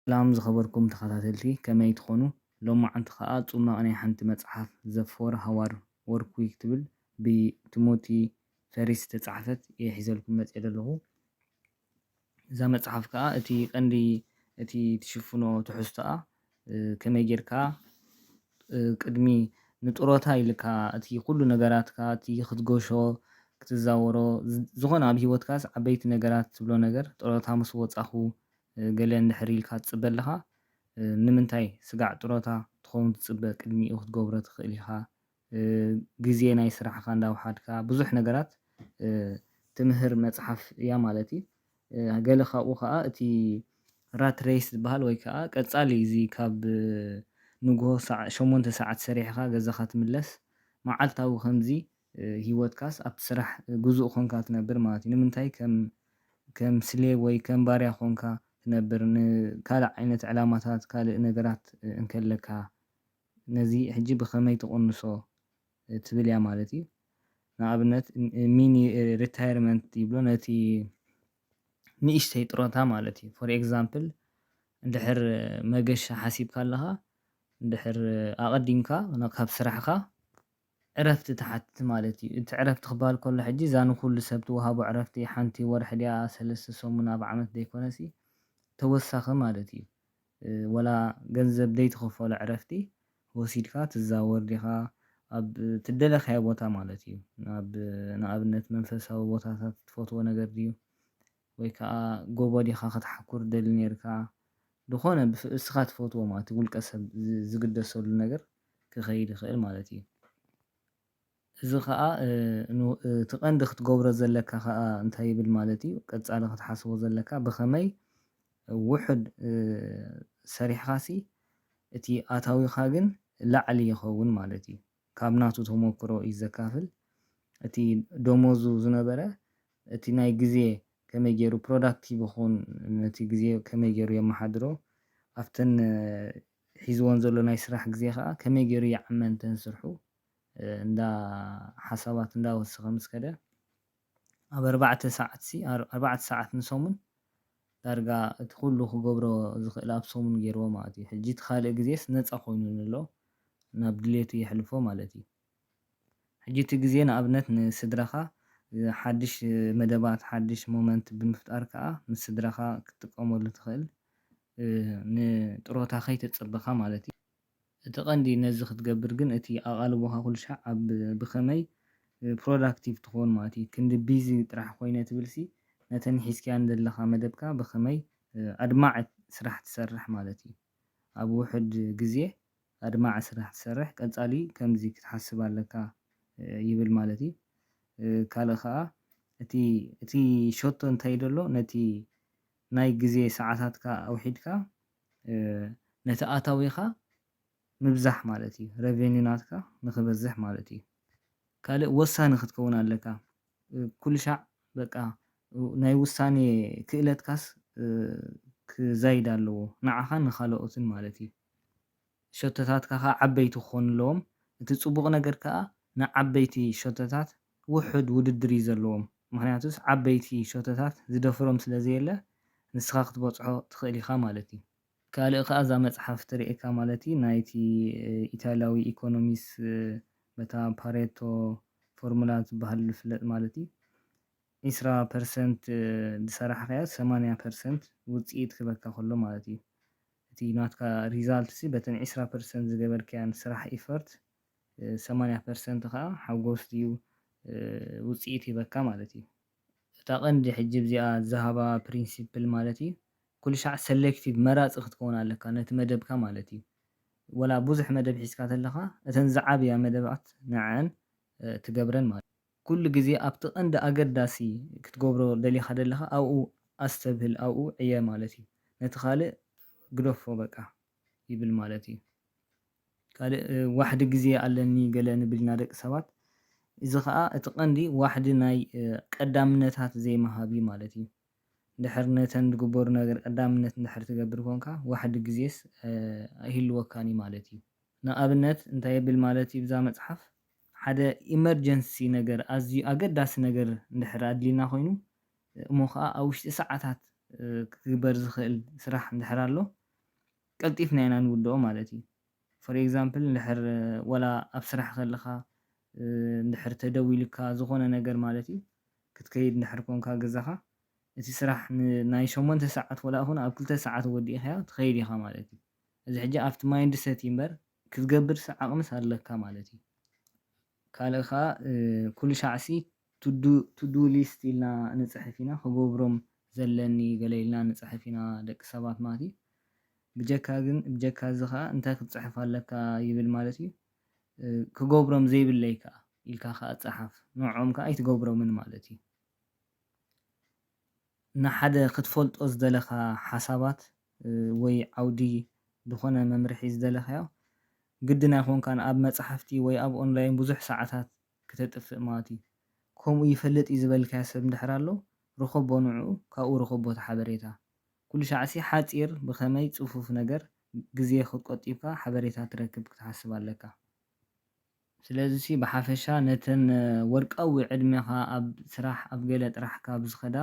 ሰላም ዝኸበርኩም ተኸታተልቲ፣ ከመይ ትኾኑ? ሎማዓንቲ ኸኣ ጽማቕ ናይ ሓንቲ መጽሓፍ፣ The Four Hour Workweek ትብል፣ ብቲሞቲ ፈሪስ ዝተጻሕፈት እየ ሒዘልኩም መጽየ ዘለኹ። እዛ መጽሓፍ ከኣ እቲ ቀንዲ፣ እቲ ትሽፍኖ ትሕዝቶኣ፣ እ፣ ከመይ ጌርካ፣ እ፣ ቅድሚ ንጥሮታ ኢልካ እቲ ኩሉ ነገራትካ፣ እቲ ክትገሾ፣ ክትዛወሮ፣ ዝ-፣ ዝኾነ ኣብ ህይወትካስ ዓበይቲ ነገራት ትብሎ ነገር፣ ጥሮታ ምስ ወጻኹ፣ እ፣ ገለ እንድሕር ኢልካ ትጽበ ኣለኻ፣ እ፣ ንምንታይ ስጋዕ ጥሮታ ትኸውን ትጽበ? ቅድሚኡ ክትገብሮ ትኽእል ኢኻ። እ፣ ግዜ ናይ ስራሕኻ እንዳውሓድካ ብዙሕ ነገራት፣ እ፣ ትምህር መጽሓፍ እያ ማለት እዩ። እ፣ ገለ ካብኡ ኸኣ እቲ ራት ሬስ ዝበሃል ወይ ከኣ ቀጻሊ እዚ ካብ፣ እ፣ ንግሆ ሰዓ-፣ ሸሞንተ ሰዓት ሰሪሕኻ ገዛኻ ትምለስ፣ መዓልታዊ ከምዚ፣ እ፣ ህይወትካስ ኣብቲ ስራሕ ግዙእ ኾንካ ትነብር ማለት እዩ። ንምንታይ ከም፣ ከም ስሌቭ ወይ ከም ባርያ ኾንካ ትነብር? ንካልእ ዓይነት ዕላማታት፣ ካልእ ነገራት፣ እ፣ እንከለካ፣ ነዚ ሕጂ ብኸመይ ትቕንሶ፣ እ፣ ትብል እያ ማለት እዩ። ንኣብነት፣ እ፣ ሚኒ፣ እ፣ ሪታየርመንት ይብሎ፣ ነቲ ንእሽተይ ጥሮታ ማለት እዩ። ፎር ኤግዛምፕል፣ እንድሕር መገሻ ሓሲብካ ኣለኻ፣ እንድሕር ኣቐዲምካ ና-፣ ካብ ስራሕኻ ዕረፍቲ ትሓትት ማለት እዩ። እቲ ዕረፍቲ ክበሃል ከሎ ሕጂ እዛ ንኹሉ ሰብ ትወሃቦ ዕረፍቲ ሓንቲ ወርሒ ድያ፣ ሰለስተ ሰሙን ኣብ ዓመት ዘይኮነሲ ተወሳኺ ማለት እዩ። እ፣ ወላ ገንዘብ ዘይትኸፈሎ ዕረፍቲ ወሲድካ ትዛወር ዲኻ? ኣብ ትደለኻዮ ቦታ ማለት እዩ። ኣብ፣ ንኣብነት መንፈሳዊ ቦታታት ትፈትዎ ነገር ድዩ? ወይ ከኣ ጎቦ ዲኻ ክትሓኩር ደሊ ኔርካ? ዝኾነ ብፍ-፣ እስኻ ትፈትዎ ማለት እዩ፣ ውልቀ ሰብ ዝ-፣ ዝግደሰሉ ነገር ክኸይድ ይኽእል ማለት እዩ። እዚ ኸኣ፣ እ፣ ኑ-፣ እ፣ እቲ ቀንዲ ክትገብሮ ዘለካ ኸኣ እንታይ ይብል ማለት እዩ? ቀጻሊ ክትሓስቦ ዘለካ ብኸመይ ውሑድ፣ እ፣ ሰሪሕኻሲ እቲ ኣታዊኻ ግን ላዕሊ ይኸውን ማለት እዩ። ካብ ናቱ ተመክሮ እዩ ዘካፍል። እቲ ደሞዙ ዝነበረ፣ እቲ ናይ ግዜ ከመይ ገይሩ ፕሮዳክቲቭ ይኹን፣ ነቲ ግዜ ከመይ ገይሩ የመሓድሮ፣ ኣብተን፣ እ፣ ሒዝወን ዘሎ ናይ ስራሕ ግዜ ኸኣ ከመይ ገይሩ ይዓመን ተን ስርሑ፣ እ፣ እንዳ ሓሳባት እንዳወሰኸ ምስ ከደ፣ ኣብ ኣርባዕተ ሰዓትሲ፣ ኣር-፣ ኣርባዕተ ሰዓት ንሰሙን ዳርጋ እቲ ኩሉ ክገብሮ ዝኽእል ኣብ ሰሙን ገይርዎ ማለት እዩ። ሕጂ እቲ ካልእ ግዜስ ነጻ ኮይኑ ኣሎ፣ ናብ ድሌቱ የሕልፎ ማለት እዩ። ሕጂ እቲ ግዜ ንኣብነት ንስድራኻ፣ እ፣ ሓድሽ፣ እ፣ መደባት፣ ሓድሽ ሞመንት ብምፍጣር ከኣ ምስ ስድራኻ ክትጥቀመሉ ትኽእል፣ እ፣ ንጥሮታ ከይተጸበኻ ማለት እዩ። እቲ ቀንዲ ነዚ ክትገብር ግን እቲ ኣቓልቦኻ ኩሉ ሻዕ ኣብ ብኸመይ፣ እ፣ ፕሮዳክቲቭ ትኸውን ማለት እዩ። ክንዲ ቢዚ ጥራሕ ኮይነ ትብልሲ ነተን ሒዝካየን ዘለኻ መደብካ ብኸመይ፣ እ፣ ኣድማዒ ስራሕ ትሰርሕ ማለት እዩ። ኣብ ውሑድ ግዜ ኣድማዒ ስራሕ ትሰርሕ፣ ቀጻሊ ከምዚ ክትሓስብ ኣለካ፣ እ፣ ይብል ማለት እዩ። እ፣ ካልእ ከኣ እቲ፣ እቲ ሸቶ እንታይ ደሎ ነቲ ናይ ግዜ ሰዓታትካ ኣውሒድካ፣ እ፣ ነቲ ኣታዊኻ ምብዛሕ ማለት እዩ። ረቨኒ ናትካ ንኽበዝሕ ማለት እዩ። ካልእ ወሳኒ ክትከውን ኣለካ። እ፣ ኩሉ ሻዕ በቃ፣ እ፣ ናይ ውሳኔ ክእለትካስ፣ እ፣ ክዛይድ ኣለዎ። ንዓኻን ንኻልኦትን ማለት እዩ። ሸቶታትካ ኸኣ ዓበይቲ ክኾኑ ኣለዎም። እቲ ጽቡቕ ነገር ከኣ ንዓበይቲ ሸቶታት ውሑድ ውድድር እዩ ዘለዎም። ምኽንያቱስ ዓበይቲ ሸቶታት ዝደፍሮም ስለ ዘየለ ንስኻ ክትበጽሖ ትኽእል ኢኻ ማለት እዩ። ካልእ ከኣ እዛ መጽሓፍ ትርእየካ ማለት እዩ ናይቲ፣ እ፣ ኢታልያዊ ኢኮኖሚስ፣ እ፣ በታ ፓሬቶ ፎርሙላ ዝበሃል ዝፍለጥ ማለት እዩ። ዒስራ ፐርሰንት፣ እ፣ ዝሰራሕካዮ ሰማንያ ፐርሰንት ውጽኢት ክበካ ከሎ ማለት እዩ። እቲ ናትካ ሪዛልትሲ በተን ዒስራ ፐርሰንት ዝገበርካያን ስራሕ ኢፈርት፣ እ፣ ሰማንያ ፐርሰንት ከኣ ሓጎስ ድዩ፣ እ፣ ውጽኢት ይበካ ማለት እዩ። እታ ቀንዲ ሕጂ ብዚኣ ዝሃባ ፕሪንሲፕል ማለት እዩ፣ ኩሉ ሻዕ ሰሌክቲቭ መራጺ ክትከውን ኣለካ ነቲ መደብካ ማለት እዩ። ወላ ብዙሕ መደብ ሒዝካ ተለኻ እተን ዝዓብያ መደባት ንዐን፣ እ፣ ትገብረን ማለት እዩ። ኩሉ ግዜ ኣብቲ ቀንዲ ኣገዳሲ ክትገብሮ ደሊኻ ደለኻ ኣብኡ ኣስተብህል፣ ኣብኡ ዕየ ማለት እዩ። ነቲ ካልእ ግደፎ በቃ ይብል ማለት እዩ። ካልእ፣ እ፣ ዋሕዲ ግዜ ኣለኒ ገለ ንብል ኢና ደቂ ሰባት። እዚ ኸኣ እቲ ቀንዲ ዋሕዲ ናይ፣ እ፣ ቀዳምነታት ዘይምሃብ እዩ ማለት እዩ። እንድሕር ነተን ዝግበሩ ነገር ቀዳምነት እንድሕር ትገብር ኮንካ፣ ዋሕዲ ግዜስ፣ እ፣ ኣይህልወካን እዩ ማለት እዩ። ንኣብነት እንታይ የብል ማለት እዩ ብዛ መጽሓፍ፣ ሓደ ኢመርጀንሲ ነገር፣ ኣዝዩ ኣገዳሲ ነገር እንድሕር ኣድልዩና ኮይኑ፣ እሞ ኸኣ ኣብ ውሽጢ ሰዓታት፣ እ፣ ክግበር ዝኽእል ስራሕ እንድሕር ኣሎ፣ ቀልጢፍና ኢና ንውድኦ ማለት እዩ። For example፣ እንድሕር ወላ ኣብ ስራሕ ከለኻ እንድሕር ተደዊሉካ ዝኾነ ነገር ማለት እዩ፣ ክትከይድ እንድሕር ኮንካ ገዛኻ፣ እቲ ስራሕ ናይ ሸሞንተ ሰዓት ወላ ኹን ኣብ ክልተ ሰዓት ወዲእኻዮ ትኸይድ ኢኻ ማለት እዩ። እዚ ሕጂ ኣብቲ ማይንድ ሰት እምበር ክትገብር ዓቕምስ ኣለካ ማለት እዩ። ካልእ ከዓ ኩሉ ሻዕሲ ቱዱ ሊስት ኢልና ንፅሕፍ ኢና፣ ክገብሮም ዘለኒ ገለ ኢልና ንፅሕፍ ኢና ደቂ ሰባት ማለት እዩ። ብጀካ ግን ብጀካ እዚ ከዓ እንታይ ክትፅሕፍ ኣለካ ይብል ማለት እዩ። ክገብሮም ዘይብለይ ከዓ ኢልካ ከዓ ፀሓፍ፣ ንዕኦም ከዓ ኣይትገብሮምን ማለት እዩ። ንሓደ ክትፈልጦ ዝደለኻ ሓሳባት ወይ ዓውዲ ዝኾነ መምርሒ ዝደለኻዮ ግድን ኣይኮንካን ኣብ መፅሓፍቲ ወይ ኣብ ኦንላይን ብዙሕ ሰዓታት ክተጥፍእ ማለት እዩ። ከምኡ ይፈልጥ እዩ ዝበልካዮ ሰብ እንድሕር ኣሎ፣ ርኸቦ ንዕኡ፣ ካብኡ ርኸቦ እቲ ሓበሬታ። ኩሉ ሻዕሲ ሓፂር ብኸመይ ፅፉፍ ነገር ግዜ ክትቆጢብካ ሓበሬታ ትረክብ ክትሓስብ ኣለካ። ስለዚ ሲ ብሓፈሻ ነተን ወርቃዊ ዕድሜኻ ኣብ ስራሕ ኣብ ገለ ጥራሕ ካብ ዝኸዳ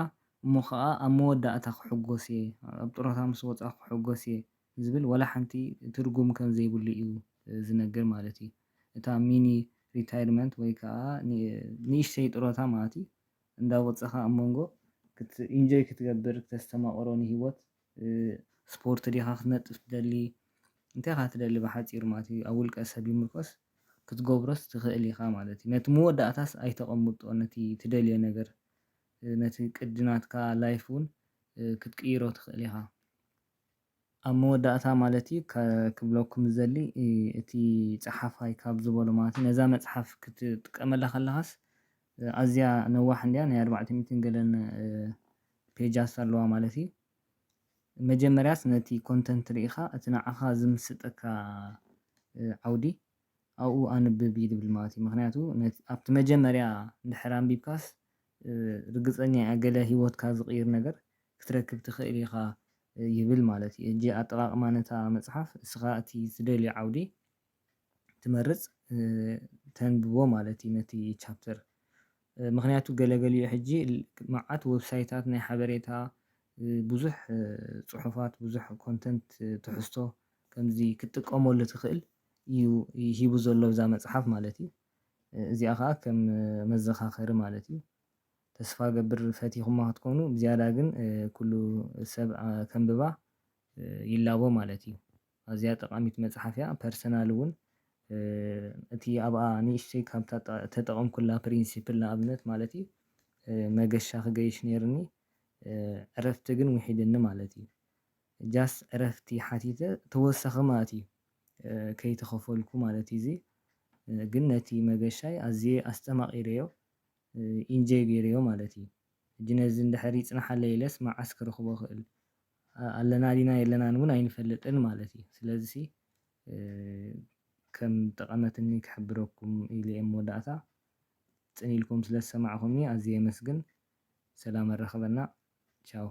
እሞ ኸዓ ኣብ መወዳእታ ክሕጎስ እየ፣ ኣብ ጥሮታ ምስ ወፃ ክሕጎስ እየ ዝብል ወላ ሓንቲ ትርጉም ከም ዘይብሉ እዩ ዝነግር ማለት እዩ። እታ ሚኒ ሪታይርመንት ወይ ከዓ ንእሽተይ ጥሮታ ማለት እዩ እንዳወፀኻ ኣብ መንጎ ኢንጆይ ክትገብር ክተስተማቕሮ ንሂወት ስፖርት ዲኻ ክትነጥፍ ትደሊ እንታይ ኢኻ ትደሊ ብሓፂሩ ማለት እዩ ኣብ ውልቀ ሰብ ይምርኮስ ክትገብሮስ ትኽእል ኢኻ ማለት እዩ። ነቲ መወዳእታስ ኣይተቐምጦ ነቲ ትደልዮ ነገር ነቲ ቅዲ ናትካ ላይፍ እውን ክትቅይሮ ትኽእል ኢኻ። ኣብ መወዳእታ ማለት እዩ ክብለኩም ዝደሊ እቲ ፀሓፋይ ካብ ዝበሎ ማለት እዩ ነዛ መፅሓፍ ክትጥቀመላ ከለኻስ ኣዝያ ነዋሕ እንድያ ናይ ኣርባዕተ ሚእትን ገለን ፔጃስ ኣለዋ ማለት እዩ። መጀመርያስ ነቲ ኮንተንት ርኢኻ እቲ ንዓኻ ዝምስጠካ ዓውዲ ኣብኡ ኣንብብ እዩ ዝብል ማለት እዩ። ምክንያቱ ኣብቲ መጀመርያ እንድሕር ኣንቢብካስ ርግፀኛ እያ ገለ ሂወትካ ዝቕይር ነገር ክትረክብ ትኽእል ኢኻ ይብል ማለት እዩ። እጂ ኣጠቓቕማ ነታ መፅሓፍ እስኻ እቲ ዝደልዮ ዓውዲ ትመርፅ ተንብቦ ማለት እዩ ነቲ ቻፕተር። ምክንያቱ ገለገሊኡ ሕጂ መዓት ዌብሳይታት ናይ ሓበሬታ ብዙሕ ፅሑፋት ብዙሕ ኮንተንት ትሕዝቶ ከምዚ ክትጥቀመሉ ትኽእል እዩ ሂቡ ዘሎ እዛ መፅሓፍ ማለት እዩ። እዚኣ ከዓ ከም መዘኻኸሪ ማለት እዩ። ተስፋ ገብር ፈቲኹማ ክትኮኑ ብዝያዳ ግን ኩሉ ሰብ ከንብባ ይላቦ ማለት እዩ። ኣዝያ ጠቓሚት መፅሓፍ እያ። ፐርሰናል እውን እቲ ኣብኣ ንእሽተይ ካብ ተጠቐምኩላ ፕሪንሲፕል ንኣብነት ማለት እዩ መገሻ ክገይሽ ነይርኒ ዕረፍቲ ግን ውሒድኒ ማለት እዩ። ጃስት ዕረፍቲ ሓቲተ ተወሳኺ ማለት እዩ ከይተኸፈልኩ ማለት እዩ። እዚ ግን ነቲ መገሻይ ኣዝየ ኣስተማቒረዮ ኢንጆይ ገይረዮ ማለት እዩ። ሕጂ ነዚ እንድሕር ይፅንሓለይ ኢለስ መዓስ ክረኽቦ እኽእል ኣለና ዲና የለናን እውን ኣይንፈልጥን ማለት እዩ። ስለዚ ከም ጠቐመትኒ ክሕብረኩም ኢለ እየ መወዳእታ። ፅን ኢልኩም ስለ ዝሰማዕኹምኒ ኣዝየ የመስግን። ሰላም ኣራኽበና። ቻው።